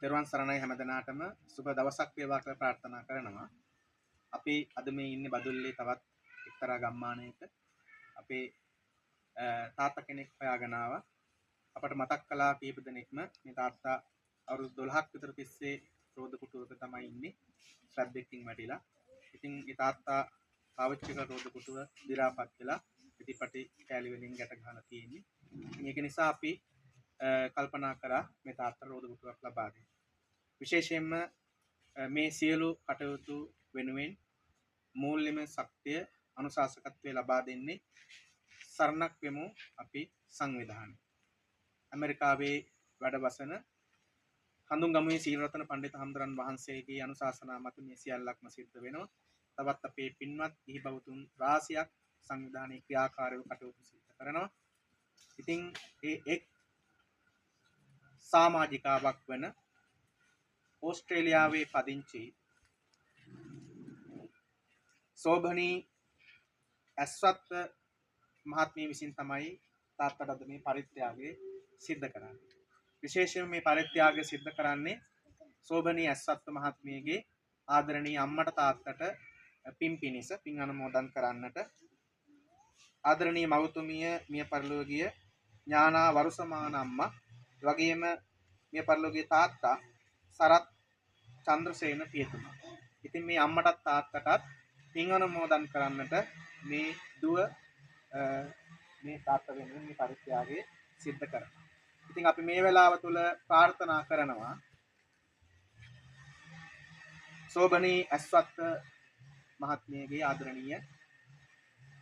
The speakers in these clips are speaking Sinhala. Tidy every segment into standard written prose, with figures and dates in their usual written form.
තෙරුවන් සරණයි හැම දිනාටම සුබ දවසක් වේවා කියලා ප්‍රාර්ථනා කරනවා. අපි අද මේ ඉන්නේ බදුල්ලේ තවත් එක්තරා ගම්මානයක. අපේ තාත්තා කෙනෙක් හොයාගෙන ආවා. අපට මතක් කළා කීප දෙනෙක්ම මේ තාත්තා අවුරුදු 12ක් විතර තිස්සේ රෝද පුටුවක තමයි ඉන්නේ. ස්ලැබ් එකකින් වැටිලා. ඉතින් ඒ තාත්තා පාවිච්චි කරන රෝද පුටුව දි รา පත් වෙලා ඉතිපටි කෑලි වලින් ගැට ගහලා තියෙන්නේ. ඉතින් ඒක නිසා අපි කල්පනා කරා මේ තාත්තා රෝද පුටුවක් ලබා දෙන්න. විශේෂයෙන්ම මේ සියලු කටයුතු වෙනුවෙන් මූල්‍යමය ශක්තිය අනුශාසකත්වය ලබා දෙන්නේ සරණක් වෙමු අපි සංවිධානය. ඇමරිකාවේ වැඩවසන හඳුන්ගමුවේ සීලරතන පණ්ඩිත හඳුරන් වහන්සේගේ අනුශාසනා මත මේ සියල්ලක්ම සිද්ධ වෙනවා. තවත් අපේ පින්වත් ගිහි බවුතුන් රාශියක් සංවිධානයේ ක්‍රියාකාරීව කටයුතු සිද්ධ කරනවා. ඉතින් ඒ එක් සමාජිකාවක් වන ඕස්ට්‍රේලියාවේ පදිංචි සෝභනී ඇස්වත්ත මහත්මිය විසින් තමයි තාත්තට අද මේ පරිත්‍යාගය සිද්ධ කරන්නේ. විශේෂයෙන්ම මේ පරිත්‍යාගය සිද්ධ කරන්නේ සෝභනී ඇස්වත්ත මහත්මියගේ ආදරණීය අම්මට තාත්තට පින් පිණිස පින් අනුමෝදන් කරන්නට, ආදරණීය මව්තුමිය මිය පරලොව ගිය ඥානා වරුසමාන අම්මා, ඒ වගේම මිය පරලොව ගිය තාත්තා සරත් චන්ද්‍රසේන පියතුමා. ඉතින් මේ අම්මටත් තාත්තටත් පින් අනුමෝදන් කරන්නට මේ දුව මේ තාත්තා වෙනුවෙන් මේ පරිත්‍යාගය සිද්ධ කරනවා. ඉතින් අපි මේ වෙලාව තුල ප්‍රාර්ථනා කරනවා සෝබනී ඇස්වත්ත මහත්මියගේ ආදරණීය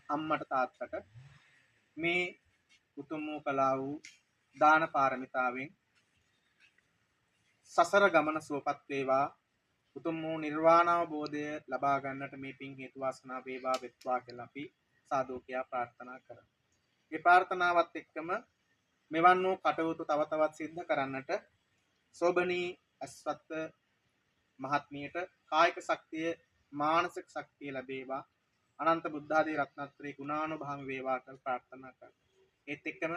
අම්මට තාත්තට මේ උතුම් වූ කලා වූ දාන පාරමිතාවෙන් සසර ගමන සුවපත් වේවා, උතුම් වූ නිර්වාණ අවබෝධය ලබා ගන්නට මේ පින් හේතු වාසනා වේවා වෙත්වා කියලා අපි සාදු කියා ප්‍රාර්ථනා කරමු. මේ ප්‍රාර්ථනාවත් එක්කම මෙවන් වූ කටයුතු තව තවත් සිද්ධ කරන්නට සෝබනී ඇස්වත්ත මහත්මියට කායික ශක්තිය මානසික ශක්තිය ලැබේවා, අනන්ත බුද්ධාදී රත්නත්‍රයේ ගුණානුභාව වේවා කියලා ප්‍රාර්ථනා කරමු. ඒත් එක්කම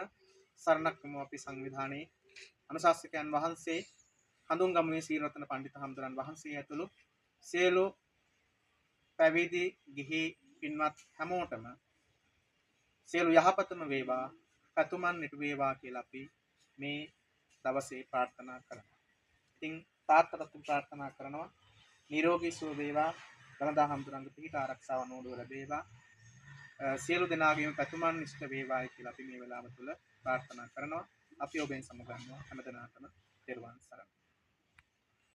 සරණක් වෙමු අපි සංවිධානයේ අනුශාසකයන් වහන්සේ හඳුන්ගමුවේ සීලරතන පණ්ඩිත හඳුරන් වහන්සේ ඇතුළු සියලු පැවිදි ගිහි පින්වත් හැමෝටම සියලු යහපතම වේවා, පැතුමන් ඉටු වේවා කියලා අපි මේ දවසේ ප්‍රාර්ථනා කරනවා. ඉතින් තාත්තටත් ප්‍රාර්ථනා කරනවා නිරෝගී සුව වේවා, දනදා හඳුරන්ගේ පිහිට ආරක්ෂාව නෝඩුව ලැබේවා, සියලු දෙනාගේම පැතුමන් ඉෂ්ට වේවායි කියලා අපි මේ වෙලාව තුළ ප්‍රාර්ථනා කරනවා. අපි ඔබෙන් සමුගන්නවා. හැම දෙනාටම තෙරුවන් සරණයි.